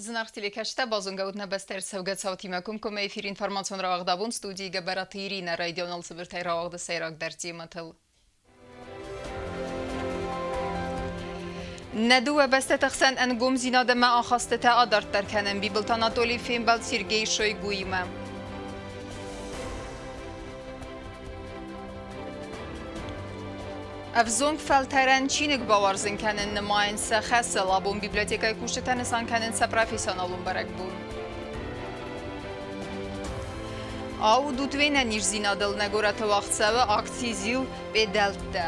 Зынаргъ телекӕсджытӕ, базонгӕ ут нӕ бӕстӕ ӕрцӕугӕ цаутимӕ комкоммӕ эфир информацион рауагъдабон студийы Гӕбӕраты Иринӕ райдианыл цыбыртӕй рауагъды сӕйрагдӕр темӕтыл. Нӕ дыууӕ бӕстӕты хсӕн ӕнгомдзинад ӕмӕ ахастытӕ адарддӕр кӕнӕм Бибылты Анатолий фембӕлд Сергей Шойгуимӕ. Ӕвзонг фӕлтӕрӕн чиныг бауарзын кӕнын нымайынц сӕ хӕсыл. Абон библиотекӕйы кусджытӕ нысан кӕнынц сӕ профессионалон бӕрӕгбон. Аудут уе нӕниздзинадыл нӕ горӕты уагъд цӕуы акци «Зил пъедӕлттӕ».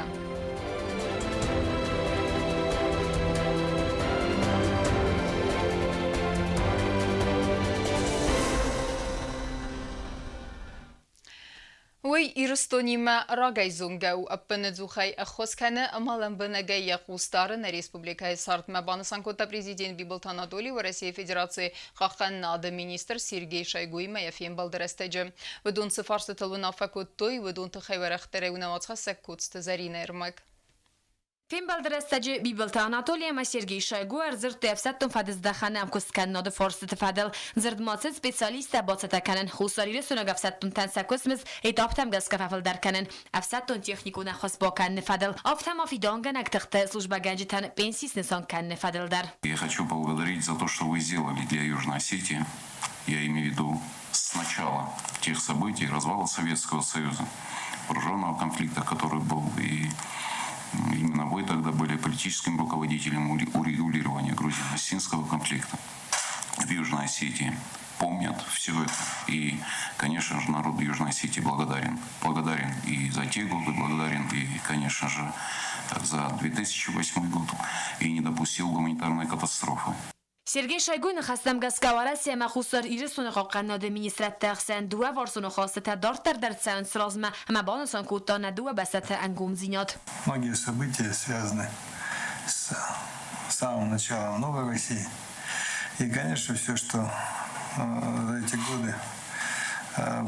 Уый Ирыстонимӕ рагӕй зонгӕ у, ӕппынӕдзухӕй ӕххуыс кӕны ӕмӕ лӕмбынӕгӕй йӕ хъус дары нӕ республикӕйы цардмӕ, банысан кодта президент Бибылты Анатоли Уӕрӕсейы Федерацийы хъахъхъӕнынады министр Сергей Шойгуимӕ йӕ фембӕлды рӕстӕджы. Уыдон цы фарстытыл уынаффӕ кодтой, уыдон тыххӕй уӕрӕхдӕрӕй уынауацхӕссӕг Коцты Зӕринӕ ӕрмӕг. Фембӕлды рӕстӕджы Бибылты Анатоли ӕмӕ Сергей Шойгу ӕрдзырдтой ӕфсӕддон фӕдыздӕхӕн ӕмкуысткӕнынады фарстыты фӕдыл. Дзырд ма цыд специалисттӕ бацӕттӕ кӕнын, хуссарирыстойнаг ӕфсӕддонтӕн сӕ куыстмызд этаптӕм гӕсгӕ фӕфылдӕр кӕнын, ӕфсӕддон-техникон ӕххуыс бакӕныны фӕдыл, афтӕ ма фидауынгӕнӕг тыхты службӕгӕнджытӕн пенси снысан кӕныны фӕдыл дӕр. Я хочу поблагодарить за то, что вы сделали для Южной Осетии. Я имею в виду с начала тех событий, развала Советского Союза, вооруженного конфликта, который был, и именно вы тогда были политическим руководителем урегулирования грузино-осетинского конфликта в Южной Осетии. Помнят все это. И, конечно же, народ Южной Осетии благодарен. Благодарен и за те годы, благодарен и, конечно же, за 2008 год. И не допустил гуманитарной катастрофы. Сергей Шойгуйы ныхӕстӕм гӕсгӕ Уӕрӕсе ӕмӕ Хуссар Ирыстоны хъахъхъӕнынады министрадты ӕхсӕн дыууӕварсон ахастытӕ дарддӕр дӕр цӕуынц размӕ ӕмӕ банысан кодта нӕ дыууӕ бӕстӕты ӕнгомдзинад. Многие события связаны с самым началом новой России. И, конечно, все, что за эти годы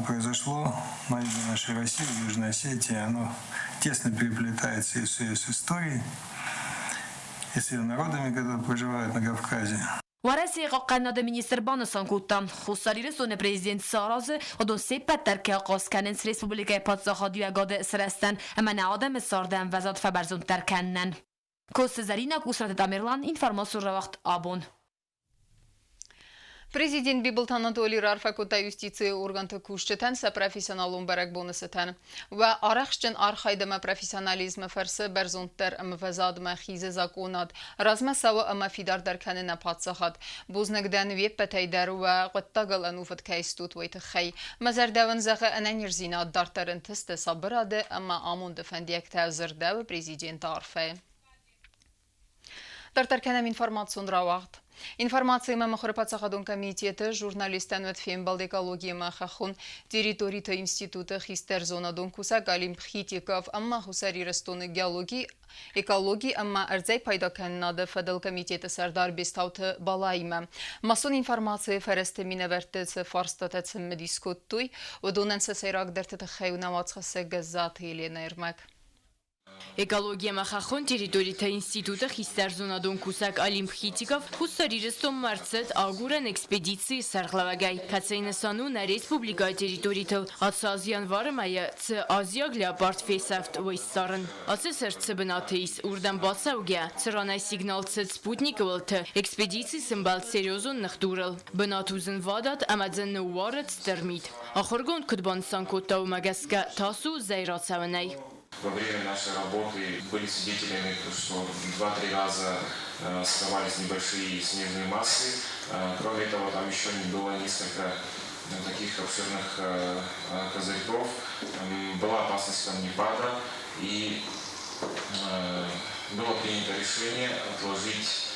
произошло на юге нашей России, в Южной Осетии, оно тесно переплетается и с историей, и с ее народами, которые проживают на Кавказе. Уӕрӕсейы хъахъхъӕнынады министр банысан кодта, Хуссар Ирыстоны президент цы аразы, уыдон се ппӕт дӕр кӕй ахъаз кӕнынц республикӕйы паддзахадиуӕгады сырӕзтӕн ӕмӕ нӕ адӕмы царды ӕмвӕзад фӕбӕрзонддӕр кӕнынӕн. Коцты Зӕринӕ, Къусраты Тамерлан, информацион рауагъд абон. Президент Бибылты Анатолий раарфӕ кодта юстицийы органты кусджытӕн сӕ профессионалон бӕрӕгбоны цытӕн. Уӕ арӕхстджын архайд ӕмӕ профессионализмы фӕрцы бӕрзонддӕр ӕмвӕзадмӕ хизы закъонад, размӕ цӕуы ӕмӕ фидардӕр кӕны нӕ паддзахад. Бузныг дӕн уе ппӕтӕй дӕр уӕ хъуыддагыл ӕнувыд кӕй стут, уый тыххӕй. Мӕ зӕрдӕ уын зӕгъы ӕнӕниздзинад дарддӕр ӕнтысты сабырады ӕмӕ амонды фӕндиӕгтӕ, дзырдӕуы президенты арфӕйы. Дарддӕр кӕнӕм информацион рауагъд. Информациимӕ мыхуыры паддзахадон комитеты журналисттӕн уӕд фембӕлд экологиимӕ хӕххон территориты институты хистӕр зонадон кусӕг Олимп Хитиков ӕмӕ Хуссар Ирыстоны геологи, экологи ӕмӕ ӕрдзӕй пайдакӕнынады фӕдыл комитеты сӕрдар Бестауты Балаимӕ. Массон информацийы фӕрӕзты минӕвӕртты цы фарстатӕ цымыдис кодтой, уыдонӕн сӕ сӕйрагдӕрты тыххӕй у нӕ уацхӕссӕг Гӕззаты Еленӕ ӕрмӕг. Экологиямӕ хӕххон территоритӕ институты хистӕр зонадон кусӕг Олимп Хитиков Хуссар Ирыстонмӕ ӕрцыд агурӕн экспедицийы сӕргълӕууӕгӕй, кӕцыйы нысан у нӕ республикӕйы территоритыл ацы аз январы мӕйы цы азиаг леопард фесӕфт, уый ссарын. Ацы сырд цы бынаты ис, уырдӕм бацӕугӕ, цыранӕй сигнал цыд спутникы уылты, экспедици сымбӕлд серьезон ныхдурыл. Бынат у зынвадат ӕмӕ дзы ныууарыд стыр мит. Ахуыргонд куыд банысан кодта, уымӕ гӕсгӕ тас у зӕй рацӕуынӕй. Во время нашей работы были свидетелями, что два-три раза срывались небольшие снежные массы. Кроме этого, там еще было несколько таких обширных козырьков. Была опасность камнепада, и было принято решение отложить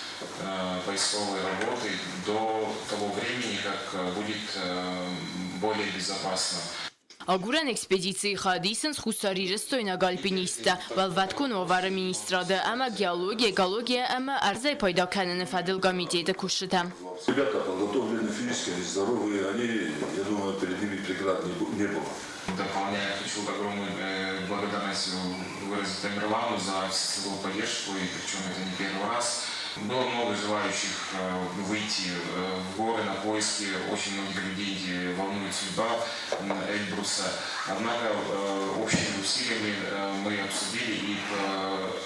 поисковые работы до того времени, как будет более безопасно. Агурӕн экспедицийы хайад исынц хуссарирыстойнаг альпинисттӕ, Уӕлвӕткон уавӕры министрады ӕмӕ геологи, экология ӕмӕ ӕрдзӕй пайда кӕныны фӕдыл комитеты кусджытӕ. Ребята подготовлены физически, они здоровые, они, я думаю, перед ними преград не было. Дополняя, хочу огромную благодарность выразить Тамерлану за всецелую поддержку, и причем это не первый раз. Было много желающих выйти в горы на поиски. Очень многих людей волнует судьба Эльбруса. Однако общими усилиями мы обсудили и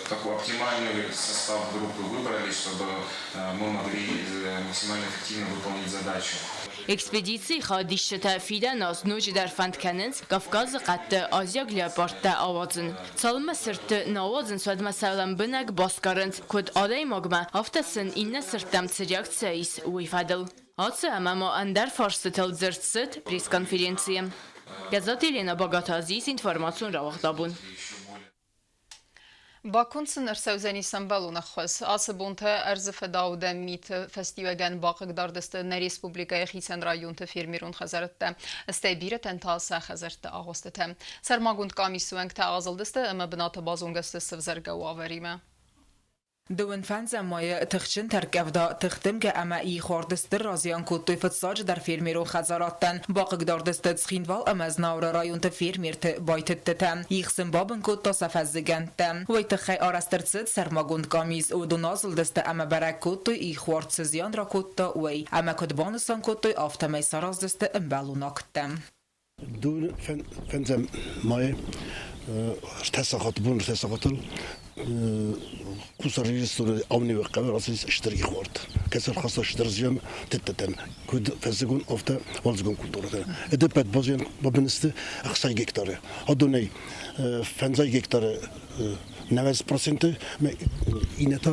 такой оптимальный состав группы выбрали, чтобы мы могли максимально эффективно выполнить задачу. Экспедицийы хайадисджытӕ фидӕн аз ноджыдӕр фӕнд кӕнынц Кавказы хъӕдты азиаг леопардтӕ ауадзын. Цалынмӕ сырдты нӕ ауадзынц, уӕдмӕ сӕ лӕмбынӕг басгарынц, куыд адӕймагмӕ, афтӕ сын иннӕ сырдтӕм цы реакцийӕ ис, уый фӕдыл. Ацы ӕмӕ ма ӕндӕр фарстытыл дзырд цыд пресс-конференцийы. Гӕззаты Елена Багаты Азиз, информацион рауагъд абон. Баконд сын ӕрцӕудзӕнис ӕмбӕлон ӕххуыс. Ацы бонтӕ ӕрдзы фӕдаудӕн миты фӕстиуӕгӕн бахъыгдард сты нӕ республикӕйы хицӕн районты фермерон хӕдзӕрттӕ, стӕй бирӕтӕн та сӕ хӕдзӕртты агъуыстытӕ. Сӕрмагонд къамисы уӕнгтӕ азылдысты ӕмӕ бынаты базонгӕ сты сывзӕргӕ уавӕримӕ. Дыууын фӕндзӕм майы тыхджын тӕрккъӕвда, тыхдымгӕ ӕмӕ ихуарды стыр разиан кодтой фыццаджыдӕр фермерон хӕдзарадтӕн. Бахъыгдард сты Цхинвал ӕмӕ Знауыры районты фермерты байтыдтытӕ. Их сын бабын кодта сӕ фӕззыгӕндтӕ. Уый тыххӕй арӕзт ӕрцыд сӕрмагонд къамис. Уыдон азылдысты ӕмӕ бӕрӕг кодтой, ихуард цы зиан ракодта, уый. Ӕмӕ куыд банысан кодтой, афтӕмӕй сараздзысты ӕмбӕлон акттӕ. Дыууын фӕндзӕм майы ӕртӕ сахаты бон ӕртӕ сахатыл Хуссар Ирыстоны Аунеуы хъӕуы рацыдис стыр ихуард, кӕцы ӕрхаста стыр зиан тыдтытӕн, куыд фӕззыгон, афтӕ уалдзыгон культурӕтӕн. Ӕдӕппӕт базиан бабын сты 60 гектары. Адонӕй фӕндзай гектары 90%, иннӕ та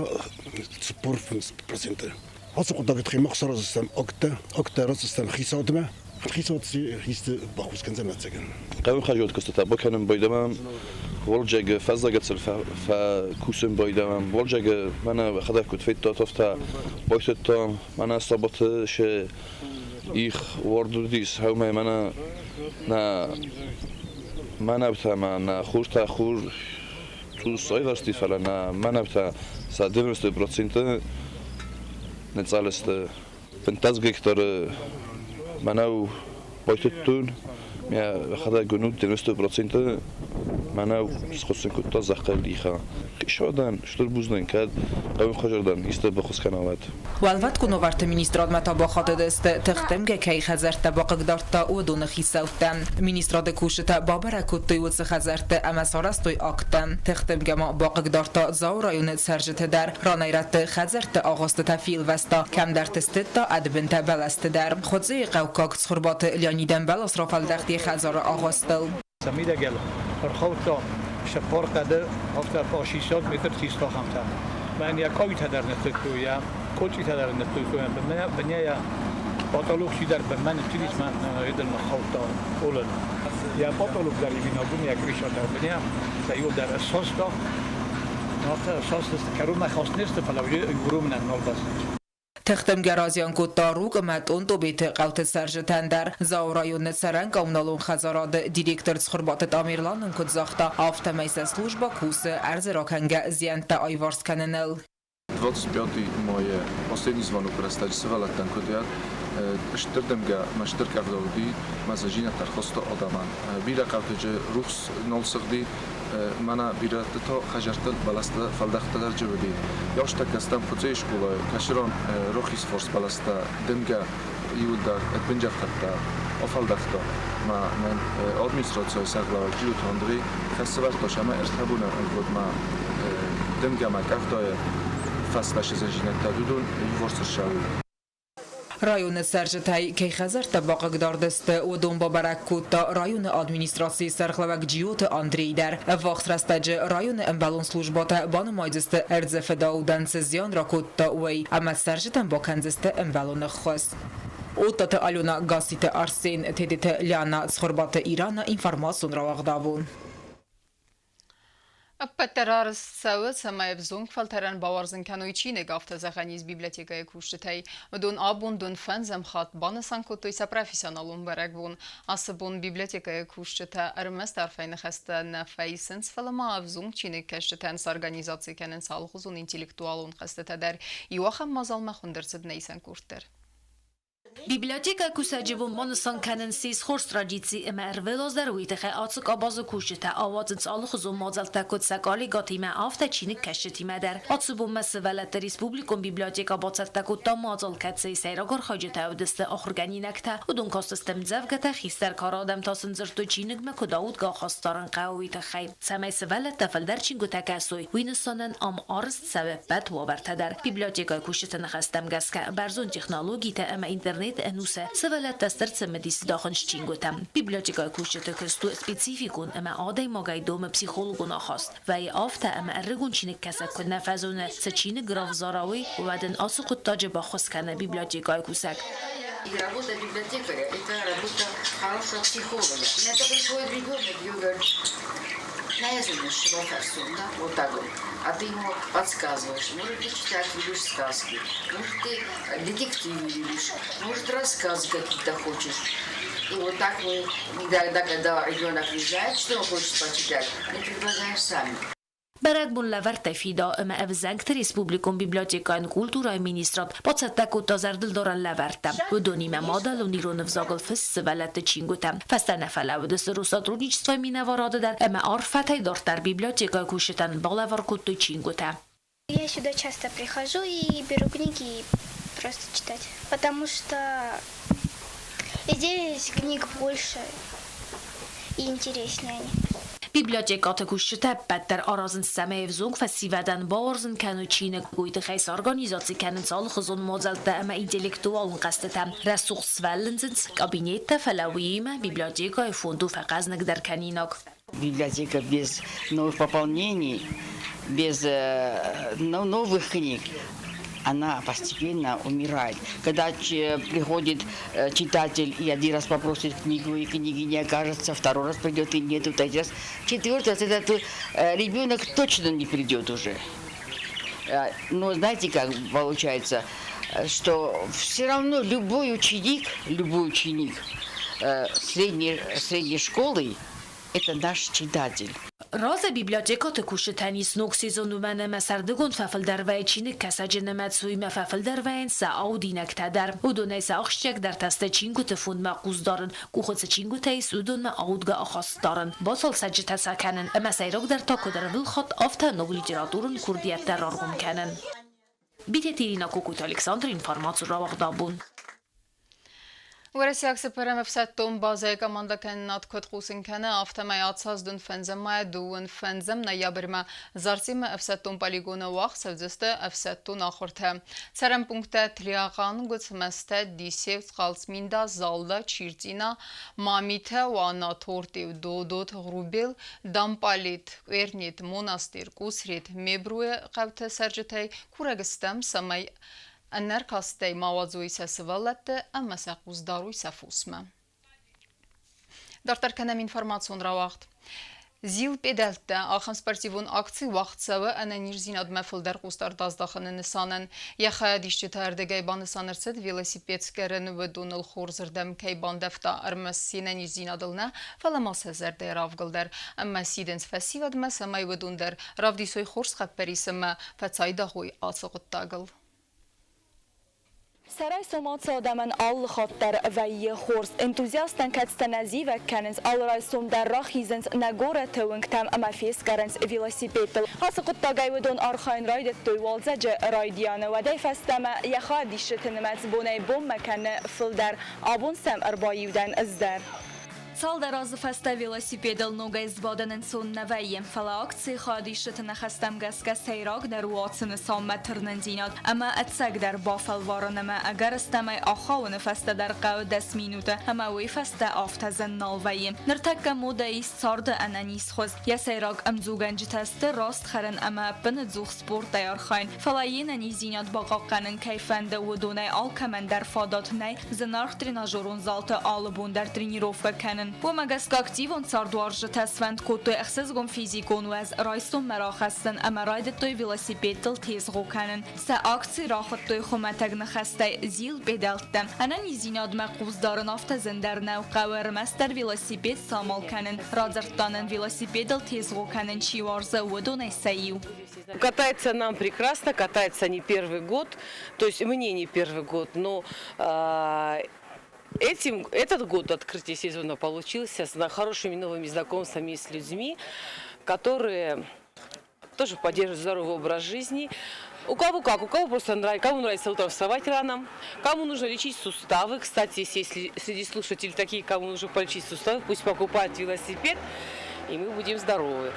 45%. Ацы хъуыддаджы тыххӕй мах сараздзыстӕм акттӕ, акттӕ ратдзыстӕм хицаудмӕ. Хицауад исты баххуыс кӕндзӕн, ӕвӕццӕгӕн. Хъӕуы хӕрзиуӕггӕстытӕ бакӕнын байдӕмӕ, уалдзӕджы фӕззӕгӕцыл фӕкусын байдӕмӕ. Уалдзӕджы мӕнӕ уӕхӕдӕг куыд федтат, афтӕ байтыдтам, мӕнӕ сабаты се их уард уыдис, хӕумӕ мӕнӕ нӕ мӕнӕутӕ ӕмӕ нӕ хуртӕ хур цъус айвӕзти, фӕлӕ нӕ мӕнӕутӕ сӕ 90% ныцъӕл сты. 15 гектары мӕнӕу байтыдтон, мӕхӕдӕг уынут 90% мӕнӕу схуыссын кодта зӕххыл ихӕ. Хъисадӕн стыр бузныг, кӕд хъӕуы хуызӕрдӕн исты баххуыс кӕна, уӕд. Уӕлвӕткон уавӕрты министрадмӕ та бахатыдысты, тыхдымгӕ кӕй хӕдзӕрттӕ бахъыгдардта, уыдоны хицӕуттӕ. Министрады кусджытӕ бабӕрӕг кодтой уыцы хӕдзӕртты ӕмӕ сарӕзтой акттӕ. Тыхдымгӕ ма бахъыгдардта Дзауы районы цӕрджыты дӕр. Ранӕй-рӕтты хӕдзӕртты агъуыстытӕ фелвӕста, кӕмдӕрты стыдта ӕдбынтӕ бӕлӕсты дӕр. Хуыцъейы хъӕуккаг Цхуырбаты Леонидӕн бӕлас рафӕлдӕхт йӕ хӕдзары агъуыстыл. Сӕ мидӕгӕл ӕрхаудта сӕ паркъӕды, афтӕ 60 метр систахӕмтӕ. Мӕн йӕ кауитӕ дӕр ныттыдтой, йӕ коцъитӕ дӕр ныттыдтой, бынӕй йӕ патолог чидӕр бынмӕ ныттыдис, мӕн едыл ныххаудта пъолыл. Йӕ патолог дӕр ивинагун, йӕ крыша дӕр бынӕ, сӕ иу дӕр ссаста. Афтӕ ссастысты, кӕронмӕ хаст не сты, фӕлӕ уже уромынӕн нал бӕззыд. Тыхдымгӕ разиан кодта Рук ӕмӕ Тъонтъобеты хъӕуты цӕрджытӕн дӕр. Дзауы районы цӕрӕн коммуналон хӕдзарады директор Цхуырбаты Тамерлан нын куыд загъта, афтӕмӕй сӕ службӕ кусы ӕрдзы ракӕнгӕ зиӕнттӕ аиварс кӕныныл. 25 мая последний звонок рӕстӕджы сывӕллӕттӕн куыд уӕд, стыр дымгӕ ӕмӕ стыр къӕвда уыди, мӕ зӕзинӕгтӕ ӕрхаста адӕмӕн. Бирӕ хъӕутӕджы рухс нал сыгъди, Мӕнӕ бирӕтты та хӕдзӕртты бӕлӕстӕ фӕлдӕхтӕ дӕр уыди. Ястӕггӕ стӕм Хуыцъейы скъолайы кӕсырон рохисфорс бӕлӕстӕ дымгӕ иуылдӕр ӕдбынджӕфхӕдтӕ афӕлдӕхта. Мӕ нӕн администрацийы сӕргълӕууӕг Джиоты Андрей хӕссӕвӕрдта сӕмӕ ӕртӕ боны ӕмгъуыдмӕ дымгӕмӕ къӕвдайы фӕстӕ сызӕзинӕгтӕ уыдон иуварс ӕрцӕуой. Районы цӕрджытӕй кӕй хӕдзӕрттӕ бахъыгдард сты, уыдон бабӕрӕг кодта районы администрацийы сӕргълӕууӕг Джиоты Андрей дӕр. Ӕввахс рӕстӕджы районы ӕмбӕлон службӕтӕ банымайдзысты ӕрдзы фыдаудӕн цы зиан ракодта, уый ӕмӕ цӕрджытӕн бакӕндзысты ӕмбӕлон ӕххуыс. Оттаты Алена, Гасситы Арсен, Тедеты Лиана, Цхуырбаты Ирана, информацион рауагъдабон. Ӕппӕтдӕр арӕзт цӕуы, цӕмӕй ӕвзонг фӕлтӕрӕн бауарзын кӕной чиныг, афтӕ зӕгъӕн ис библиотекӕйы кусджытӕй. Уыдон абон дын фӕндзӕм хатт банысан кодтой сӕ профессионалон бӕрӕгбон. Ацы бон библиотекӕйы кусджытӕ ӕрмӕст арфӕйы ныхӕстӕ нӕ фӕисынц, фӕлӕ ма ӕвзонг чиныгкӕсджытӕн сорганизаци кӕнынц алыгъуызон интеллектуалон хъӕзтытӕ дӕр. Иу ахӕм мадзалмӕ хуынд ӕрцыд нӕ исӕн къорд дӕр. Библиотекӕйы кусӕджы бон банысан кӕнын ссис хорз традици ӕмӕ ӕрвылаз дӕр уый тыххӕй ацы къабазы кусджытӕ ауадзынц алыхуызон мадзӕлттӕ куыд сӕ коллегӕтимӕ, афтӕ чиныгкӕсджытимӕ дӕр. Ацы бонмӕ сывӕллӕтты республикон библиотекӕ бацӕттӕ кодта мадзал, кӕцыйы сӕйраг архайджытӕ уыдысты ахуыргӕнинӕгтӕ. Уыдон кастысты ӕмдзӕвгӕтӕ, хистӕр кары адӕм та сын дзырдтой чиныгмӕ куыд аудгӕ ахаст дарын хъӕуы, уый тыххӕй. Цӕмӕй сывӕллӕттӕ фылдӕр чингуытӕ кӕсой, уый нысанӕн ам арӕзт цӕуы ӕппӕт уавӕртӕ дӕр. Библиотекӕйы кусджыты ныхӕстӕм гӕсгӕ, бӕрзонд технологитӕ ӕмӕ интернеты ӕнусы сывӕллӕттӕ стыр цымыдис здахынц чингуытӕм. Библиотекӕйы кусджыты куыст у спецификон ӕмӕ адӕймагӕй домы психологон ахаст. Вӕййы афтӕ, ӕмӕ ӕрыгон чиныгкӕсӕг куыд нӕ фӕзоны, цы чиныг равзара, уый, уӕд ын ацы хъуыддаджы баххуыс кӕны библиотекӕйы кусӕг. И работа библиотекаря – это работа хорошего психолога. На это приходит ребенок и говорит, да, вот так вот. А ты ему подсказываешь. Может, ты читать любишь сказки, может, ты детективы любишь, может, рассказы какие-то хочешь. И вот так мы, иногда, когда ребенок не знает, что он хочет почитать, мы предлагаем сами. Бӕрӕгбон лӕвӕрттӕй фидауы ӕмӕ ӕвзӕнгты республикон библиотекӕйӕн культурӕйы министрад бацӕттӕ кодта зӕрдылдарӕн лӕвӕрттӕ. Уыдонимӕ мадӕлон ирон ӕвзагыл фыст сывӕллӕтты чингуытӕ. Фӕстӕ нӕ фӕлӕууыдысты Россотрудничествойы минӕварады дӕр ӕмӕ арфӕтӕй дарддӕр библиотекӕйы кусджытӕн балӕвар кодтой чингуытӕ. Я сюда часто прихожу и беру книги и просто читать, потому что здесь книг больше и интереснее они. Библиотекӕты кусджытӕ ӕппӕт дӕр аразынц, цӕмӕй ӕвзонг фӕсивӕдӕн бауарзын кӕной чиныг, уый тыххӕй сорганизаци кӕнынц алыхуызон мадзӕлттӕ ӕмӕ интеллектуалон хъӕзтытӕ. Рӕсугъд сфӕлындзынц кабинеттӕ, фӕлӕ уыимӕ библиотекӕйы фонд у фӕхъӕзныгдӕр кӕнинаг. Библиотека без новых пополнений, без новых книг, она постепенно умирает. Когда приходит читатель и один раз попросит книгу, и книги не окажется, второй раз придет и нету, третий раз, четвертый раз этот ребенок точно не придет уже. Но знаете, как получается, что все равно любой ученик средней, средней школы – это наш читатель. Разӕй библиотекӕты кусджытӕн ис ног сезон, уымӕн ӕмӕ сӕрдыгон фӕфылдӕр вӕййы чиныгкӕсӕджы нымӕц, уыимӕ фӕфылдӕр вӕййынц сӕ аудинӕгтӕ дӕр. Уыдонӕй сӕ ахсджиагдӕртӕ сты чингуыты фондмӕ хъус дарын, къухы цы чингуытӕ ис, уыдонмӕ аудгӕ ахаст дарын, бацалцӕджытӕ сӕ кӕнын ӕмӕ сӕйрагдӕр та куыд ӕрвылхатт, афтӕ ног литературон курдиӕттӕ раргом кӕнын. Битеты Ирина Кокойты Александр, информаци рауагъдабон. Уӕрӕсейаг цыппӕрӕм ӕфсӕддон базӕйы командӕкӕнынад куыд хъусын кӕны, афтӕмӕй ацы аз дын фӕндзӕм мӕйӕ дыууын фӕндзӕм ноябрьмӕ Зарцимы ӕфсӕддон полигоны уагъд цӕудзысты ӕфсӕддон ахуыртӕ. Цӕрӕн пункттӕ Тлиагъан, Гуыцмӕзтӕ, Дисев, Цхъалцминда, Залда, Чирцъина, Мамитӕ, Уана, Тортъеу, Додот, Гърубел, Дампъалет, Къвернет, Монастъер, Къусрет, Мебруйы хъӕуты цӕрджытӕй курӕг стӕм, цӕмӕй ӕнӕркастӕй ма уадзой сӕ сывӕллӕтты ӕмӕ сӕ хъус дарой сӕ фосмӕ. Дарддӕр кӕнӕм информацион рауагъд. Зил-пъедӕлттӕ ахӕм спортивон акци уагъд цӕуы ӕнӕниздзинадмӕ фылдӕр хъусдард аздахыны нысанӕн. Йӕ хайадисджыты ӕрдыгӕй банысан ӕрцыд велосипед скъӕрыны уыдоныл хорзырдӕм кӕй бандӕвта ӕрмӕст се нӕниздзинадыл нӕ, фӕлӕ ма сӕ зӕрдӕйы равгыл дӕр. Ӕмӕ сидынц фӕсивӕдмӕ, цӕмӕй уыдон дӕр равдисой хорз хъӕппӕрис ӕмӕ фӕцайдагъ уой ацы хъуыддагыл. Сӕрӕй сомацы адӕмӕн алы хатт дӕр вӕййы хорз. Энтузиасттӕн кӕцытӕ нӕ зивӕг кӕнынц, алы райсом дӕр рахизынц нӕ горӕты уынгтӕм ӕмӕ фесгарынц велосипедтыл. Ацы хъуыддагӕй уыдон архайын райдыдтой уалдзӕджы райдианы. Уӕдӕй фӕстӕмӕ йӕ хайадисджыты нымӕц бонӕй-бонмӕ кӕны фылдӕр. Абон сӕм ӕрбаиу дӕн ӕз дӕр. Цалдӕр азы фӕстӕ велосипедыл ногӕй сбадын ӕнцон нӕ вӕййы, фӕлӕ акцийы хайадисджыты ныхӕстӕм гӕсгӕ сӕйрагдӕр у ацы нысанмӕ тырнындзинад ӕмӕ ӕцӕгдӕр бафӕлварын ӕмӕ ӕгӕрыстӕмӕй ахауыны фӕстӕ дӕр хъӕуы дӕс минуты ӕмӕ уый фӕстӕ афтӕ зын нал вӕййы. Ныртӕккӕ модӕ ис царды ӕнӕниз хуыз. Йӕ сӕйраг ӕмдзугӕнджытӕ сты раст хӕрын ӕмӕ ӕппыныдзух спортӕй архайын, фӕлӕ йе нӕниздзинад бахъахъхъӕнын кӕй фӕнды, уыдонӕй алкӕмӕн дӕр фадат нӕй зынаргъ тренажерон залты алы бон дӕр тренировкӕ кӕнын. кӕнын. Уымӕ гӕсгӕ активон цардуарзджытӕ сфӕнд кодтой ӕхсызгон физикон уӕз райсоммӕ рахӕссын ӕмӕ райдыдтой велосипедтыл тезгъо кӕнын. Сӕ акци рахуыдтой хуымӕтӕг ныхӕстӕй «Зил пъедӕлттӕ». Ӕнӕниздзинадмӕ хъус дарын афтӕ зындӕр нӕу, хъӕуы ӕрмӕстдӕр велосипед самал кӕнын, радзырдта нын велосипедыл тезгъо кӕнын чи уарзы, уыдонӕй сӕ иу. Катается нам прекрасно, катается не первый год, то есть мне не первый год, но этот год открытие сезона получился с хорошими новыми знакомствами с людьми, которые тоже поддерживают здоровый образ жизни. У кого как, у кого просто нравится, кому нравится утром вставать рано, кому нужно лечить суставы. Кстати, если есть среди слушателей такие, кому нужно полечить суставы, пусть покупают велосипед, и мы будем здоровы.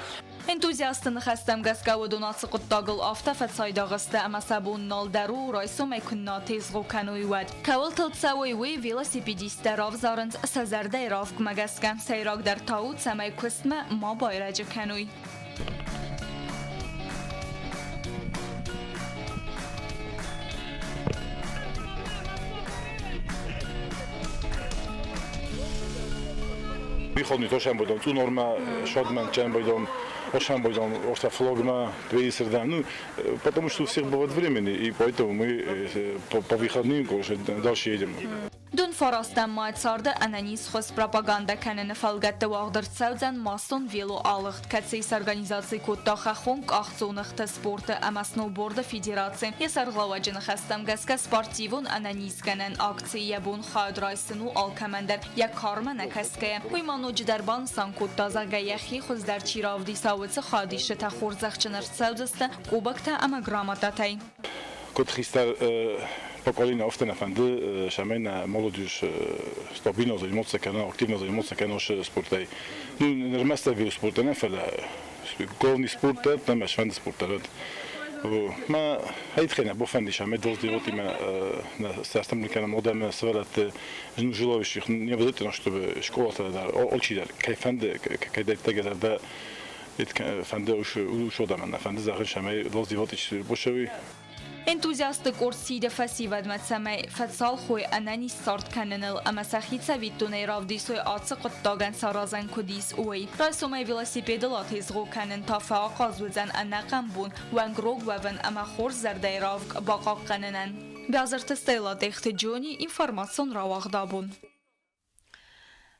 Энтузиастты ныхӕстӕм гӕсгӕ уыдон ацы хъуыддагыл афтӕ фӕцайдагъ сты, ӕмӕ сӕ бон нал дӕр у, райсомӕй куыннӕ атезгъо кӕной, уӕд. Кӕуылтыл цӕуой, уый велосипедисттӕ равзарынц сӕ зӕрдӕйы равгмӕ гӕсгӕ. Сӕйрагдӕр та у, цӕмӕй куыстмӕ ма байрӕджы кӕной. მიხვდით ოშამბოდომ წუნორმა შოდმან ჩამბოდომ ошამბოდომ ორთა ფლოგმა თბილისიდან. Ну, потому что у всех бывает времени, и поэтому мы по выходным, короче, дальше едем. Дын фарастӕм май царды ӕнӕнизхуыз пропагандӕ кӕныны фӕлгӕтты уагъд ӕрцӕудзӕн массон велоалыгъд, кӕцыйы сорганизаци кодта хӕххон къахдзоныгъты спорты ӕмӕ сноуборды федераци. Йӕ сӕргълӕууӕджы ныхӕстӕм гӕсгӕ спортивон ӕнӕнизгӕнӕн акцийы йӕ бон хайад райсын у алкӕмӕн дӕр, йӕ кармӕ нӕ кӕсгӕйӕ. Уый ма ноджыдӕр банысан кодта, зӕгъгӕ, йӕхи хуыздӕр чи равдиса, уыцы хайадисджытӕ хорзӕхджын ӕрцӕудзысты кубоктӕ ӕмӕ грамотатӕй. Куыд хистӕр поколение афтӕ нӕ фӕнды, цӕмӕй нӕ молодежь стабильно заниматься кӕна, активно заниматься кӕна спортӕй. Ну, ӕрмӕст велоспортӕй нӕ, фӕлӕ главный спорт дӕр, ӕмӕ сфӕнды спорт дӕр. Мӕ айтхӕй нӕ бафӕнди, цӕмӕй дӕлдзинотимӕ нӕ сӕртӕм кӕнӕм адӕмы сывӕллӕтты желающих не обязательно, чтобы школатӕ дӕр, алчидӕр кӕй фӕнды, кӕйдӕриддӕр зӕрдӕ фӕнды уш адӕмӕн нӕ фӕнды зӕгъын, цӕмӕй дӕлдзинот бацӕуй. Энтузиастты къорд сиды фӕсивӕдмӕ, цӕмӕй фӕцалхой ӕнӕниз цард кӕныныл ӕмӕ сӕхи цӕвиттонӕй равдисой ацы хъуыддагӕн саразӕн куыд ис, уый. Райсомӕй велосипедыл атезгъо кӕнын та фӕахъаз уыдзӕн ӕнӕхъӕн бон уӕнгрог уӕвын ӕмӕ хорз зӕрдӕйы равг бахъахъхъӕнынӕн. Бязырты Стелла Тъехты Джони, информацион рауагъд абон.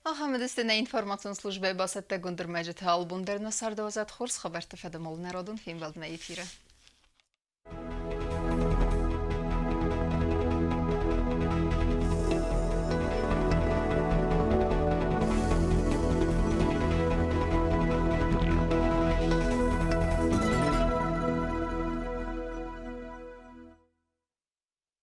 Ахӕм уыдысты нӕ информацион службӕйы бацӕттӕгонд ӕрмӕджыты албон дӕр нӕ цардуазат хорз хабӕртты фӕдыл народон фембӕлдмӕ эфиры.